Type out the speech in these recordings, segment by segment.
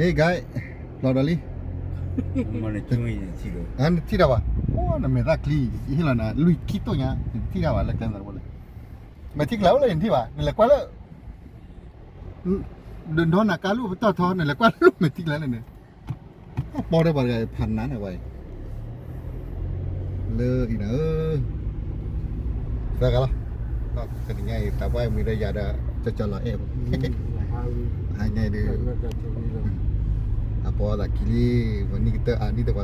Hey guy, လီၤဒီးလံ. နထံၣ်တၢ်ဘၣ်, အိ နမဲာ်သၣ်ချံ, ယဟ့ၣ်လီၤနၤ လွံၢ်ခံတိၢ်ညါ, နထံၣ်တၢ်ဘၣ်လၢကျဲသးတဘိလဲၣ်. မဲာ်ထံကျါအိၣ်လၢယထံၣ်ဘၣ်, နလဲၤကွၢ်လၢ ဒီးနၤကါလူၢ်ပတီၢ်ထီ နလဲၤကွၢ်လၢမဲာ်ထံကျါလၢန့ၣ်, ပီၢ်ဒီးပှၤတဂၤဖးနါန့ၣ်ဝဲအံၤ, လၢအံၤနၤဧၢ, သၢဂၤလီၤ, တနံၤညါအံၤ သးပှၢ်မံၤဒီးယၤဒီး ကၠီကၠီလီၤအဲၣ်, ဟါညါအံၤဒုး အပီသးခံလံ, ပနံၣ်ကတၢၢ်အါနံၣ်တပှၤတၢ်အိၣ်ဖှိၣ်ဘျီဒုး, ပ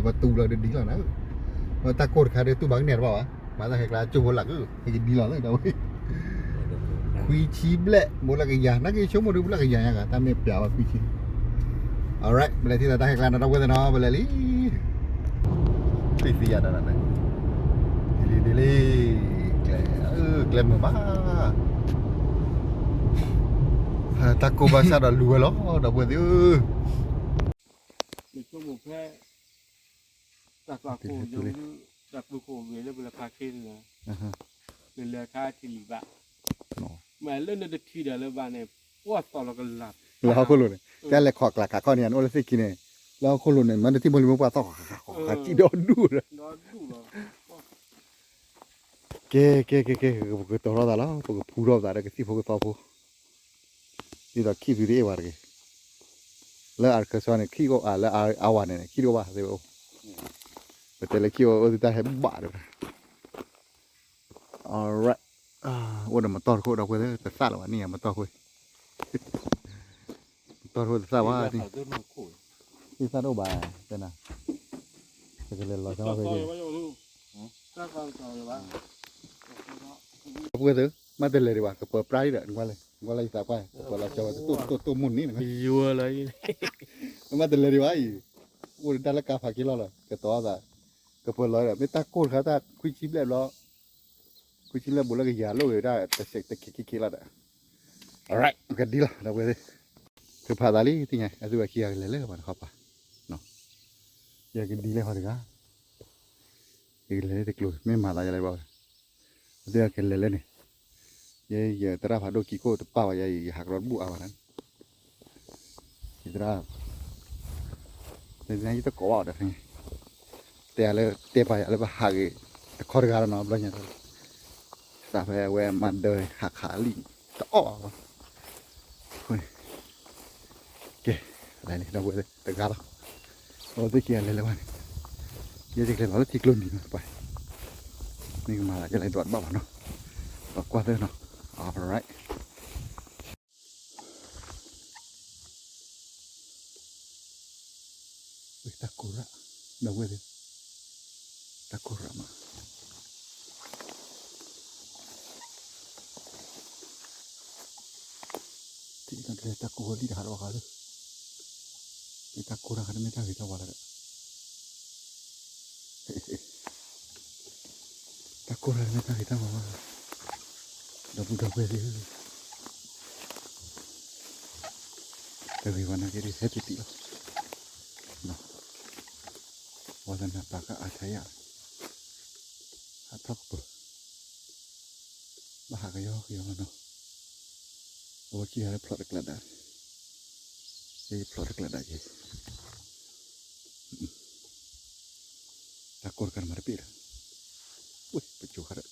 ပတူဘျီဒုးဒ်လီၤနၤ, ပတၢ်ကိၢ်တခါဒုးတူၢ်ဘၣ်ကနဲၣ်တဘၣ်ဘၣ်, ဘၣ်သးဟဲကျါကၠိဖိလၢ်ကုၢ် ဟဲက့ၤဒ်လီၤလၢဒီးဝဲ, ခွံဆံဘျဲၣ် ဘိလၢကယၤ နာ်က့ဆိကမိၣ်ဒုး ဘိလၢကယၤညါဂၤ တၢ်မ့ၢ်ပျးဝဲခွံဆံ, alright ပလဲၤထံၣ်သးတၢ်ဟဲကျါနီၤ ဒီပုၢ်ဝဲၢ်သ့ၣ်နီၤ ပလဲၤလံ. ပသံယၤဒီး, ဒ်လံ ဒ်လံ, ကျဲ, ကျဲမုာ်မး, တၢ်ကိၢ်ဘၣ်ဆၣ်ဒီးလူၤဝဲလီၤ ဒီပုၢ်ဝဲၢ်သ့ၣ်ဧၢ, နဆိကမိၣ်ဖဲ တၢ်ကျးခိၣ်ယိ တၢ်ကျးခိၣ်ဂ့ၤလၢပလဲၤခါခ့န့ၣ်, နလဲၤခါထံလံၤဘၣ်, မ့ၢ်လၢနတထံၣ်ဒီးလၢဘၣ်န့ၣ်, ပှၢ်သီၣ်လီၤကလး, လၢဟီၣ်ခိၣ်လိၤန့ၣ်, တၢ်လဲၤခိးကျးခးခီၣ်န့ၣ် နအိၣ်လၢသ့ၣ်ခံန့ၣ်, လၢဟီၣ်ခိၣ်လိၤန့ၣ် မ့ၢ်တထံၣ်မိၢ်လံမိၢ်ပှၢ်သီၣ်ဃာ်ဃာ်ဃာ်ဃာ်ဃာ် ကံၣ်ဒီဒူၣ်ဒီး ကဲ ကဲ ကဲ ကဲ ပကတီၤထီၣ်သးလီၤ ပကဖူထီၣ်သးဒီးကသံၣ်ဖိကသီဖိ, ဒ်သိးခံၣ်သုတအ့ၣ်ပှၤတဂ့ၤ, လၢအါကဆှီန့ၣ် ခံၣ်အိၣ်အါ လၢအါဝဲန့ၣ် ခံၣ်တအိၣ်ဘၣ်သ့ၣ်အိၣ်, ပတဲလၢခံၣ်အိၣ်အိၣ်သုတၢ်ဟဲဘၣ်ဒီး, alright, အိၣ်ဒီးမတီၢ်တခိၣ်ဒီပုၢ်ဝဲၢ်သ့ၣ် တသၣ်လၢၤဘၣ်န့ၣ် မတီၢ်ခိၣ် မတီၢ်တခိၣ်တသၣ်ဘၣ်န့ၣ်, သ့ၣ်သၣ်တအိၣ်ဘၣ်, တဲနၤ, ပကလဲၤလီၤဆီဖဲ ပုၢ်ဝဲၢ်သ့ၣ် မ့ၢ်တလဲၤဒံးဘၣ် ကပၢၤပြၢ်ဒံးဒီး နကွၢ်လၢ နကွၢ်လၢယသးပှၢ် ကပၢၤလီၤဆီဝဲတတိၢ်တိၢ်တိၢ်မိၢ်န့ၣ်, မ့ၢ်တလဲၤဒံးဘၣ်အံၤ, အိၣ်ဒၣ်လၢကါဖးက့လီၤလီၤ ကတီၤသး, ကပၢၤလီၤဒီး မ့ၢ်တၢ်ကိၢ်တခါတၢ်ခွံဆံဘျဲၣ်ဘျီ, ခွံဆံဘျဲၣ်ဘိးလၢကယၤလိၣ်ဂ့ၤဒၣ် တဆဲးတခံခံခံလီၤဒီး, alright ကဒ်လီၤ ဒီပုၢ်ဝဲၢ်သ့ၣ်, ကဖးသးလံ သ့ၣ်ညါ အသုဝဲခံဂၤကလဲၤလၢပှၤတခီပၤ, ယကဒ်လဲၣ်ဟီတဂၤ ယကလဲၤလၢတကျိၤ မ့ၢ်မၤသးယလဲၤဘၣ်ဝဲ, အသုကလဲၤလၢန့ၣ်, ယဲယသရၣ်ဖးဒိၣ်ကံကိၣ်တပာ်ဝဲယၤအံၤ ယဟးကရီတဘူၣ်အါဘၣ်န့ၣ်, ယသရၣ်, ယတကိးဘၣ်အီၤဒီး, တဲယၤလၢ တဲပာ်ယၤလၢပဟးဂ့ၤ တခီတဂၤလီၤနီၤ ဘျီညါ, သးဖဲအဝဲမၤဒၢဟးခးလံ တအီၣ်ဘၣ် ကဲ, လဲၤလံ ဒီပုၢ်ဝဲၢ်သ့ၣ် တဂၤလီၤ, အဝဲသ့ၣ်ခံဂၤလဲၤလၢၤဘၣ်န့ၣ်, ယဲယကလဲၤလီၤလၢထံကျိနံၤမး ပှၤ, မ့ၢ်ကမၤသး ယလဲၤဒွးတဘၣ်ဘၣ်နီၤ, ဒီးကွၢ်သ့ၣ်နီၤ, alright. တၢ်ကိၢ်ရၣ်, ဒီပုၢ်ဝဲၢ်သ့ၣ်, တၢ်ကိၢ်ရၣ်မး ထံၣ်တၢ်ကိၢ်ဝဲလံတဟးလီၤဘၣ်ဃးလၢ, မ့ၢ်တၢ်ကိၢ်တၢ်ဃးတမ့ၢ်တၢ်ဂ့ၤတၢ်ဝါလၢၤဒီး, တၢ်ကိၢ်တၢ်တမ့ၢ်တၢ်ဂ့ၤတၢ်ဝါဘၣ်, ဒီပုၢ်ဒီပုၢ်ဝဲၢ်သ့ၣ်ဧၢ, တဂ့ၤဝဲနာ်က့ဒ်ဟဲတံၢ်တံၢ်လီၤ, ဝါသနာပာ်ကအါထါယၣ်, ဟးထီၣ်ကပၢၤ ဘၣ်ဟးကယီကယီလီၤနီၤ, အဝဲခံဂၤလၢဖျိးတကျးဒၣ်, ယဖျိးတကျးဒၣ်က့ၤ, တၢ်ကိၢ်တခါတမၤတပ့ၢ်ဒီး, ဝ့ၢ် ပစိၤခါဒီး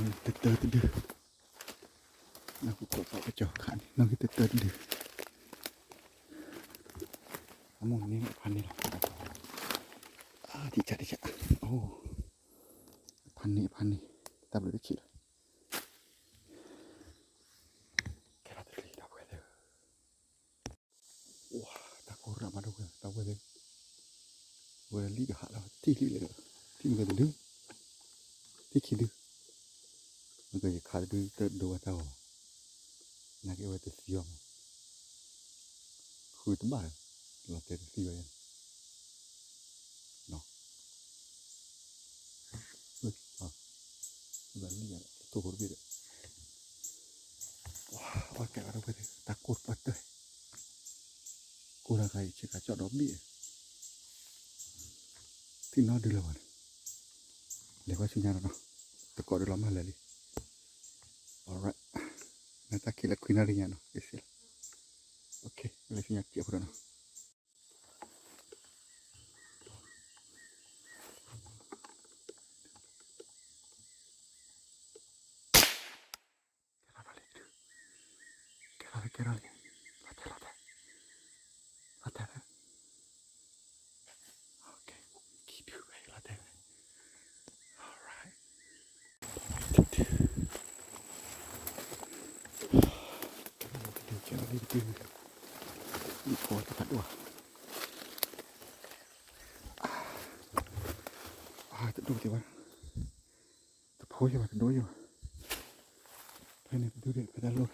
တတၢတဒု, နၢ်ဟူကိးသီၣ်ကစီၤခးန့ၣ် နီၣ်ဂံၢ်တတၢတဒု, အမိၢ်န့ၣ်အဖးန့ၣ်လီၤ, အထံၣ်ဆးတဆး, အိ, အဖးန့ၣ်အဖးန့ၣ်, တၢ်ဘျုးတဆံးလီၤ, ကဲလီၤတကလံၤဒီပုၢ်ဝဲၢ်သ့ၣ် ဝါ, တၢ်ကိၢ်ရၣ်မးဒီပုၢ်ဝဲၢ်သ့ၣ်, ဝဲလံတဟးလီၤ ထံၣ်လံလဲၣ်, ထံၣ်မ့ၢ်ကတဒု, ထံၣ်ခံဒု, မ့ၢ်ကယခးတဒုတဒိးဝဲတၢ်ဂီၤ, နာ်က့အဝဲတသံဘၣ်မး, ဃုတဘၣ်, လီၤတဲာ်တသံဘၣ်ယဲ, လံယၤ ထိၣ်ဖိတဘ့ၣ်ဒီး, ပှၤကဲအီၤဒီပုၢ်ဝဲၢ်သ့ၣ် တၢ်ကိၢ်ပှၤတၢၢ်, ကိၢ်တၢ်ခါအံၤ ဆ့ကၤကၠီၣ်ဒီဘ့ၣ်, ထံၣ်နီတဒုလၢၤဘၣ်န့ၣ်, လဲၤကွၢ်ဆူညါဒီးနီၤ, တကိးဒီးလီၤမၢ်လဲၤလံ, alright, နတၢ်ခံးလၢခွံနၣ်ရံၣ်ညါနီၤ က့ၤစ့လီၤ, လဲၤဆူညါစဲးဖိဒီးနီၤ ကဲထီၣ်လံ, ကဲထီၣ်လံ, လီၤတဲာ်လီၤတဲာ်, လီၤတဲာ်လံ, ခံဒုဝဲအံၤလီၤတဲာ်ဝဲ, alright, တဒု, ကဲထီၣ်လံတဒု, ဒ်ဖိတဖးဒိၣ်, တဒိၣ်ဒံးဘၣ်, တဖိယဘၣ်တဒိၣ်ယဘၣ်, ဖဲန့ၣ်တဒုဒံး ဖဲတၢ်လီၢ်,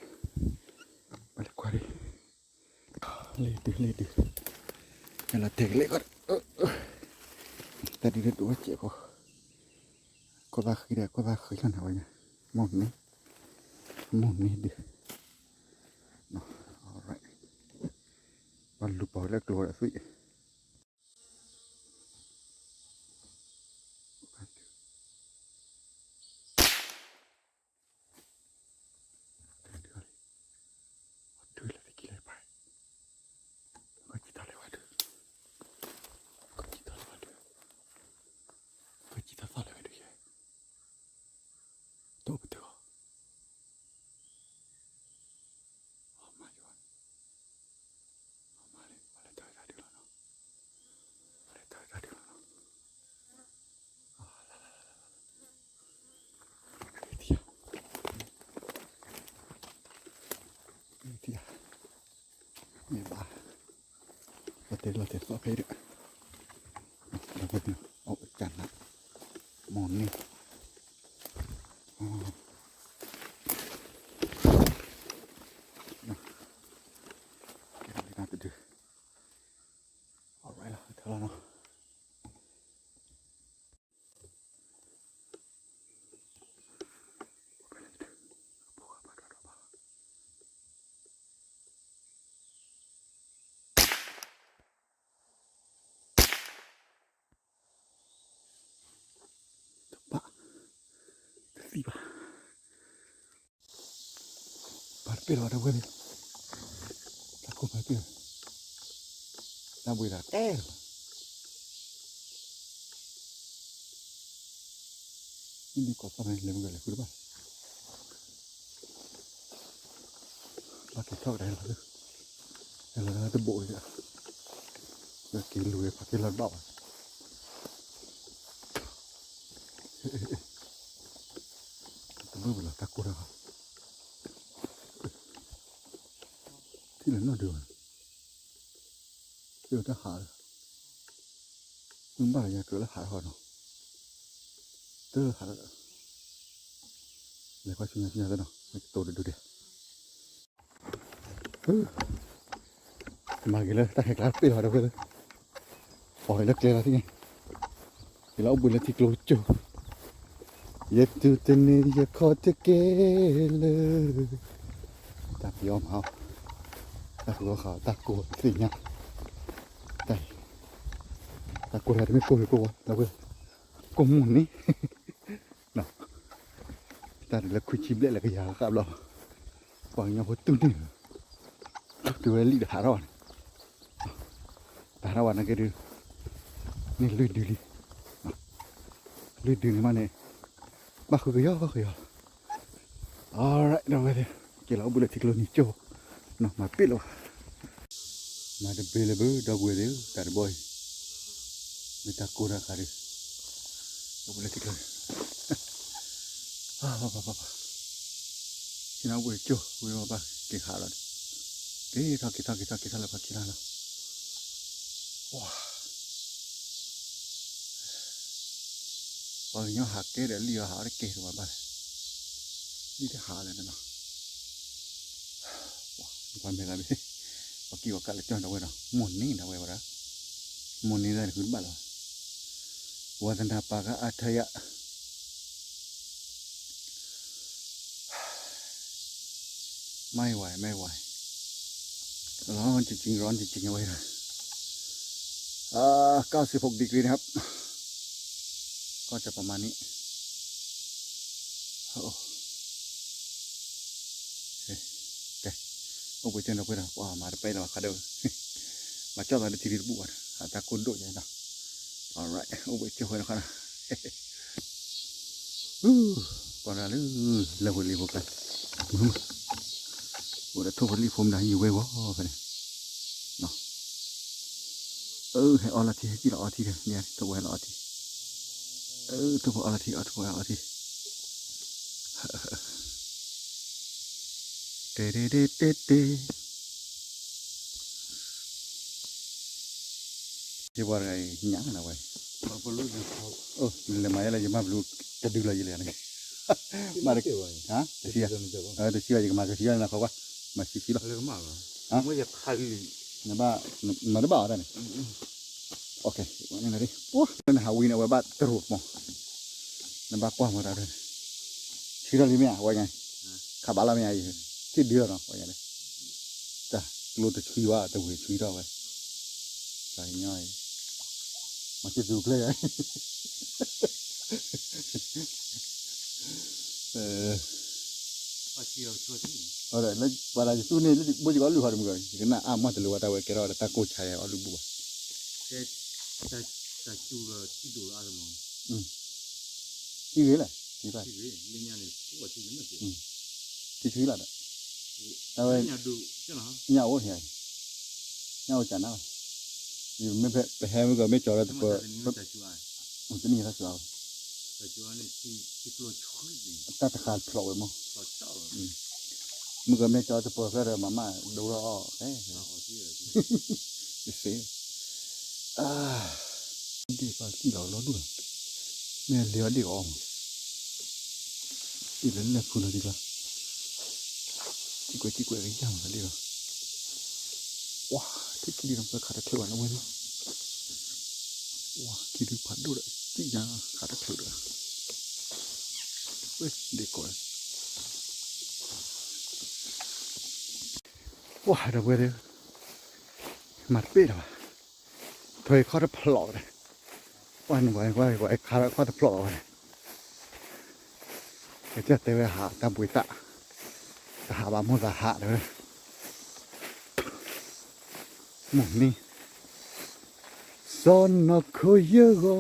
ပှၤလဲၤကွၢ်ဒံး, လ့ဒုလ့ဒု, ဟဲလီၤတဲာ်ကလဲာ်ကီး, တၢ်ဒုးတဒိၣ်ဝဲစဲးဖိ, ကိၢ်သၣ်ဃံဒီး ကိၢ်သၣ်ဃံလီၤန့ၣ်ဝဲညါ, မိၢ်န့ၣ်, မိၢ်န့ၣ်ဒုး, alright, ပှၤလူၤပိာ်လၢကျိဒီးသွံၣ် ကီၢ်ကံၢ်ထီၣ်လၢဝဲဒုး, ကီၢ်ကံၢ်ထီၣ်လၢဝဲဒုးယဲ, တအိၣ်ပတုာ်အီၤ, အမါယွၤ, အမါလံ, ပှၤလဲၤထီၣ်ဝဲတၢ်ဒုးလီၤနီၤ, ပှၤလဲၤထီၣ်ဝဲတၢ်ဒုးလီၤနီၤ, လၢလၢလၢလၢလၢ ထံၣ်ယၤ, ထံၣ်ယၤ, မ့ၢ်ဘၣ်, လီၤတဲာ်လီၤတဲာ်သီၣ်ဖဲအံၤဒီး, လီၤတဲာ်, အိၣ်ကနၣ်, မိၢ်န့ၣ်, ကဲထီၣ်လံတဒု, alright လီၤ, ထီၣ်လီၤနီၤ. တဘၣ်, တသံဘၣ်, ပှၤတပ့ၢ်လီၤဝဲတဝဲန့ၣ်, တၢ်ကိၢ်မၤတပ့ၢ်လီၤ, တၢ်ဘှံးဒီးတဲလီၤ, မ့ၢ်ဒ်ကိးသီၣ်န့ၣ် လဲၤမ့ၢ်ဂ့ၤလဲၤဃုတဘၣ် ဘၣ်က့ၤထီၣ်ကဒါလီၤ, ဟဲလီၤတဘိးဒီး, က့ၤလူၤဖးက့ၤလီၤတဘၣ်ဘၣ်, တမုာ်ဝဲလီၤတၢ်ကိၢ်တၢ်ဂီၤ, ထံၣ်လၢနီၢ်ဒုးဘၣ်, ထံၣ်လၢတၢ်ဟးလၢ, မ့ၢ်ဘၣ်ယၤကြၢးလၢဟးထီၣ်နီၤ, တဟးလၢ, လဲၤကွၢ်ဆူညါဆူညါသ့နီၤ, မ့ၢ်ကတိၤတဒုဒဲး မၤက့ၤလၢတၢ်ဟဲကျါတပ့ၢ်လီၤဒီးဝဲလၢ, ပီၤက့ၤလၢကျဲလီၤသ့ၣ်ညါ, ယလၢအိၣ်ဘှံးလၢထံကျိကၠိ, ယတူၢ်တန့ၢ်ယခီၣ်တက့ၢ်လၢ, တၢ်ပျီမး, တၢ်ဃုအီၣ်ဃုအီတၢ်ကိၢ်သ့ၣ်ညါ, တၢ်, တၢ်ကိၢ်တၢ်တမ့ၢ်ကိၢ်ဂ့ၤကိၢ်ဝါလီၤဝဲ, ကိၢ်မုၢ်န့ၣ် တၢ်ဒုးလၢခွံဆံဘျဲၣ်လၢကယၤဃၣ်ဘျီ, ပှၤကညီဖိတူၢ်န့ၢ်လီၤ, တုၤဝဲလံတဟးထီၣ်ဘၣ်န့ၣ်, တဟးထီၣ်ဘၣ်နာ်က့ဒုး, န့ၣ်လွံၢ်ဒုလံ, လွံၢ်ဒုန့ၣ်မးန့ၣ်, ဘၣ်ဃုကယီကယီလီၤ, Alright ဒီပုၢ်ဝဲၢ်သ့ၣ်, က့ၤလီၤအိၣ်ဘှံးလၢထံကျိနံၤကၠိ, နီၤ မၤပ့ၣ်လၢၤဘၣ်, မၤတဘ့ၣ်လၢၤဘၣ် ဒီပုၢ်ဝဲၢ်သ့ၣ်ဧၢ, တၢ်တဘီအံၤ, မ့ၢ်တၢ်ကိၢ်တၢ်ဂီၤဒီး, အိၣ်ဘှံးလၢထံကျိန့ၣ်, ပၢ်ပၢ်ပၢ်ပၢ်, ဆ့ၣ်နီၤအိၣ်ဘှံးကၠိ ဝံၤမ့ၢ်ဘၣ်က့ၤခးလီၤန့ၣ်, က့ၤထီၣ်က့ၤထီၣ်က့ၤထီၣ် က့ၤထီၣ်လၢပှၤခံလီၤ, ပှၤကညီဟးကဲဒီးလံာ်အီၤဟးအီၤတကဲတဘၣ်ဘၣ်လဲၣ်, လံာ်တဟးလၢၤန့ၣ်လီၤ, ပှၤမဲာ်သးဘ့ၣ်, ပှၤကံၢ်ပှၤကးလၢကၠီၣ်ဒီပုၢ်ဝဲၢ်ဒီး မိၢ်န့ၢ်ဒီပုၢ်ဝဲၢ်ဝဲဒၣ်, မိၢ်န့ၢ်ဒၣ်န့ၣ်ဃုတဘၣ်လီၤ, ဝါသနာပါကအထက်ရ ไม่ไหว ไม่ไหว ร้อนจริงๆ ร้อนจริงๆ เอาไว้หน่อย อ่า เก้าสิบหก ดีกรีนะครับ ก็จะประมาณนี้ โอ้ ကဲ အိၣ်ဘှံးကၠိဒီပုၢ်ဝဲၢ်ဒီး ပှၤမၤတပဲလၢၤဘၣ်ခါဒိၣ်, မၤကၠီၣ်သးတထံၣ်တဘူၣ်ဘၣ်, အတၢ်ကိၢ်ဒိၣ်ယဲနီၤ, alright အိၣ်ဘှံးကၠိဝဲနီၤခါနီၤ ပှၤဒၣ်လၢ လဲၤဝဲလံဖိကျါ, မုၢ်မုၢ်, အိၣ်ဒီးထိၣ်ဖိလံၣ်ဖိမတၤဟံၣ်ဝဲဂီၤဖဲန့ၣ်, အၢ ဟဲအီလီၤထံ ဟဲကံၣ်လီၤအီထံဒီး န့ၣ်ထိၣ်ဖိဟဲလီၤအီထံ, အၢ ထိၣ်ဖိအီလီၤထံ အီထိၣ်ဖိဟဲအီထံ တဲတဲတဲတဲတဲ ယပှၤတဂၤအံၤ ညၣ်နဝဲ, လဲၤမၤယဲလၢယမၤဘလူး တဒုလီၤယလဲၣ်န့ၣ်, မၤတ, ဟါ, တဆံ, တဆံဘၣ် ယကမၤတဆံဘၣ်နၤခီကွၢ်, မၤဆံဆံလီၤ, နဘၣ်, မၤတဘၣ်အီၤတၢ်န့ၣ်, နဟးဝံၤန့ၣ် အဝဲဘၣ်တရိာ်မး, နဘၣ်ကွၢ်မၤတၢ်တၢ်န့ၣ်, ဆံထီၣ်လံမ့ၢ်ဧါ ဝဲညါ, ခးဘၣ်လီၤမ့ၢ်ဧါ, ထံၣ်ဒုလီၤနီၤ ဝဲညါန့ၣ်, တၢ်ကျိတဆံဘၣ် တဝ့ၤဆံထီၣ်ဝဲ, တၢ်ညီအံၤ, မၤစၢၤသူဖျဲၣ် ပှၤဒၣ်ယသူန့ၣ် ဘိယကီးလုၢ်ဟီတမုၢ်ဂီၢ် ယကနၣ်အါမးတလိၤဝဲတၢ်ဝဲကဲထီၣ်ဒီးတၢ်ကိၢ်ဆါယၤအီၣ်လုၢ်ဘူၣ်ဘၣ်, တံဂ့ၤလဲၣ်, တံဆှံလီၤဒီး, အဝဲ, ညၣ်အိၣ်, ညၣ်အိၣ်ကနၣ်လီၤ, မ့ၢ်ပဟဲမုၢ်ဂီၢ်မ့ၢ်ကၠီလၢတပၢၤ, တနံၤသးကၠီ, တၢ်တခါဖျိးဝဲမး, မုၢ်ဂီၢ်မ့ၢ်ကၠီတပၢၤဖျၢၣ်ဒီးမၤမၢ်ဒိထီၣ်အီၣ်, တသ့, ဒ့ၣ်ပၢ်ကံၣ်လီၤလီၤဒိၣ်, မ့ၢ်လ့ၤအီၤဒ့ၣ်အီၤမး, ဒ့ၣ်လၢလဲၣ်ဖုလီၤဒံးလီၤ, စံၣ်ကွဲးစံၣ်ကွဲးကယၢ်မးလီၤဒ့ၣ်လီၤ, ပှၤ, ထံၣ်ခံဒုဒီးပခးတချုးဘၣ်နဝဲ, ပှၤခံဒုဖးဒိၣ်ဒီး စံၣ်ညါခးတချုးဒီး, ဝဲဒ့ၣ်ကီး ပှၤဒီပုၢ်ဝဲၢ်သ့ၣ်, မၤတပ့ၢ်လၢၤဘၣ်, ထွဲခီၣ်တဖျိးဝဲ, ပှၤန့ၣ်ပှၤန့ၣ်ပှၤခါခီၣ်တဖျိးလီၤဝဲန့ၣ်, ကစၢ်တဲဝဲဟးတၢ်ဘှံးသၣ်, တဟးဘၣ်မိၢ်သးဟးတဲဝဲ, မိၢ်န့ၣ်, စီၤနီၢ်ခိယဲၢ်ဂီၤ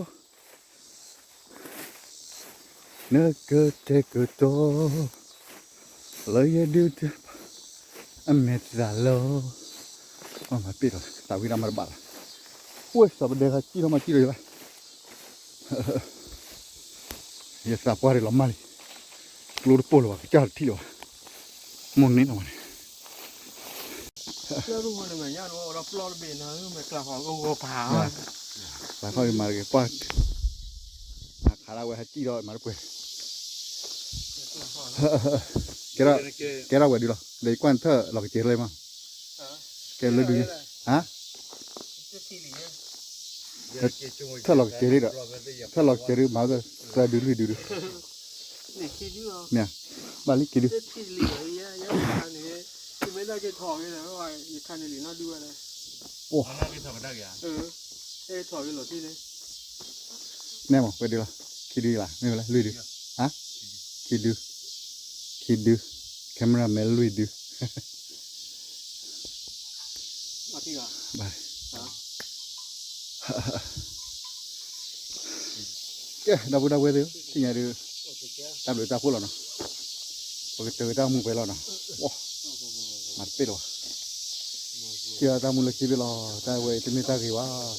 နကတဲာ်ကတီၤ လၢယဒုးတၢ် အမဲာ်သၣ်လီၤ. အမၤပ့ၢ်လီၤ သးဝံၣ်ဒၣ်မၤတဘၣ်လီၤ. ဝဲစီၤပဒဲခါစံၣ်ထီၣ်မၤစံၣ်ထီၣ်ယဘၣ်. ယသးပှၢ်ရ့ၣ်လီၤမၢ်လံ. ကျိတပိၢ်လၢၤဘၣ် ကစၢ်တထံၣ်လၢၤဘၣ်. မိၢ်န့ၣ်လီၤဝဲန့ၣ် ကျါခီၣ်မၤတဂ့ၤ ကွၢ် ခးဒၣ်ဝဲဟဲစံၣ်ထီၣ်မၤတပှဲၤ ကဲထီၣ်ဝဲဒုလီၤ ဒီးယကွၢ်ထၢၣ်လီၤကစဲးလၢမး ကဲလၢဒု ဟါ ထၢၣ်လီၤကစဲးဒီး ထၢၣ်လီၤကစဲးဒု မၤသၢဒုလွံၢ်ဒုဒု မ့ၢ် ဘၣ်လံက့ၤဒု ဟါ နဲမး ဝဲဒုလီၤ ခံဒုလီၤ မ့ၢ်ဝဲလၢလွံၢ်ဒု ဟါ ခံဒု ခံဒု camera man လွံၢ်ဒု ကဲ ဒီပုၢ်ဒီဝဲၢ်သ့ၣ် သ့ၣ်ညါဒု တၢ်ဘျုးတၢ်ဖှိၣ်လီၤနီၤ ပကတၢၢ်တၢ်မူပှဲၤလီၤနီၤ, မၤတပ့ၢ်လီၤဘၣ်, ထံၣ်တၢ်မူလၢခံဘ့ၣ်လီၤ, တၢ်ဝဲအံၤတမ့ၢ်တၢ်ဂ့ၤဘၣ်,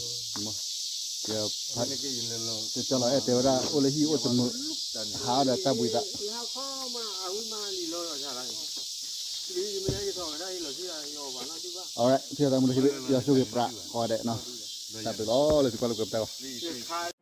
ကၠီလီၤအဲၣ်တဲဝဲဒၣ် အိၣ်လၢဟံၣ်အိၣ်တမုာ်, ဟးဒီးတၢ်ဘှံးသး, ထံၣ်တၢ်မူလၢခံဘ့ၣ် ယွၤဆိၣ်ဂ့ၤပြးကိးဂၤဒဲးနီၤ, တၢ်ဘျုးလီၤလၢသုကွၢ်လၢပှဲၤပတၢ်ဂီၤ